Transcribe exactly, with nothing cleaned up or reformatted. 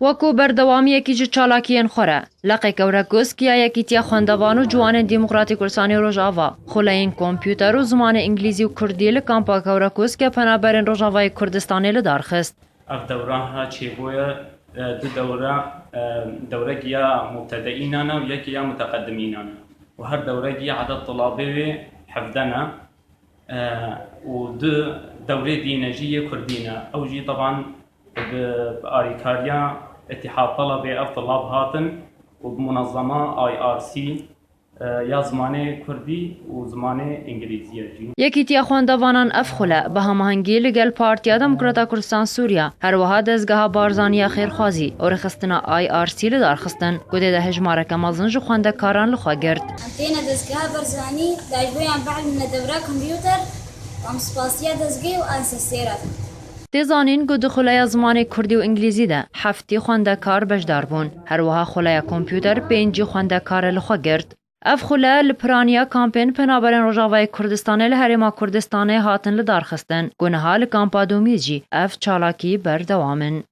Wekû berdewamiyekî ji çalakiyên xwe re, Leqê Kewrekosk ya Yekîtiya Xwendevan û Ciwanên Demokratîk Kurdistanê Rojava, xuleyên kompûter û zimanê îngilîzî û kurdî li kampa Kewrekosk ya penaberên Rojavayê Kurdistanê li dar xist. Ev dewra ha çêbûye, e, du dewra, e, dewrek ya mubtedeînan e û yekê ya muteqedimînan e. Û her dewrek ya eded tulabê wê hevde ne. E, û du dewrê dîne jî yê kurdî ne. Ew jî teban bi, bi arîkariya Îtîhad Telebê ev tulab hatin û bi munezema I R C, e, ya zimanê kurdî û zimanê îngilîzî ye jî. Yekîtiya Xwendevanan ev xule bi hemahengî li gel Partiya Demokrata Kurdistan Sûriya, her wiha dezgeha Barzanî ya Xêrxwazî û rêxistina I R C li dar xistin, ku tê de hejmareke mezin ji xwendekaran li xwe girt. Em têne dezgeha Barzanî, dajboyan behl min dewra kompûter, em spasiya dezgehê û ansesêra dikin. Tê zanîn ku di xuleya zimanê kurdî û îngilîzî de heftî xwendekar beşdar bûn. Her wiha xuleya kompûter pêncî xwendekar li xwe girt. Ev xule li piraniya kampên penaberên Rojavayê Kurdistanê li Herêma Kurdistanê hatin li dar xistin, ku niha li kampa Domîz jî ev çalakî berdewam in.